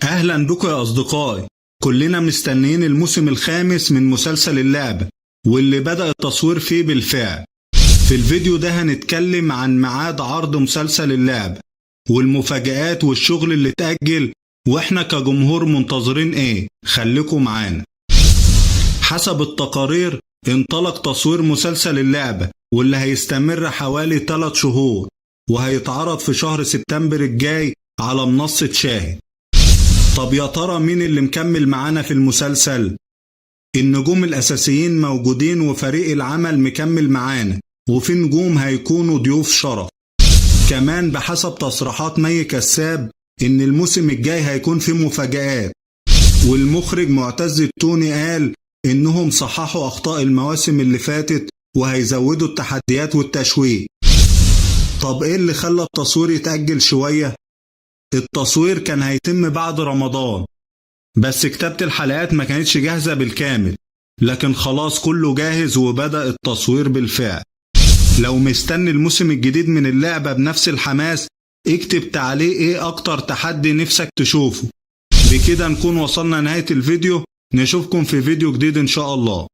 أهلا بكم يا أصدقائي. كلنا مستنيين الموسم الخامس من مسلسل اللعبة واللي بدأ التصوير فيه بالفعل. في الفيديو ده هنتكلم عن ميعاد عرض مسلسل اللعبة والمفاجآت والشغل اللي اتأجل، واحنا كجمهور منتظرين ايه. خليكم معانا. حسب التقارير انطلق تصوير مسلسل اللعبة واللي هيستمر حوالي 3 شهور، وهيتعرض في شهر سبتمبر الجاي على منصة شاهد. طب يا ترى مين اللي مكمل معانا في المسلسل؟ النجوم الأساسيين موجودين وفريق العمل مكمل معانا، وفي نجوم هيكونوا ضيوف شرف. كمان بحسب تصريحات مي كساب إن الموسم الجاي هيكون فيه مفاجآت، والمخرج معتز التوني قال إنهم صححوا أخطاء المواسم اللي فاتت وهيزودوا التحديات والتشويق. طب إيه اللي خلى التصوير يتأجل شوية؟ التصوير كان هيتم بعد رمضان، بس كتابة الحلقات ما كانتش جاهزة بالكامل، لكن خلاص كله جاهز وبدأ التصوير بالفعل. لو مستني الموسم الجديد من اللعبة بنفس الحماس، اكتب تعليق ايه اكتر تحدي نفسك تشوفه. بكده نكون وصلنا نهاية الفيديو، نشوفكم في فيديو جديد ان شاء الله.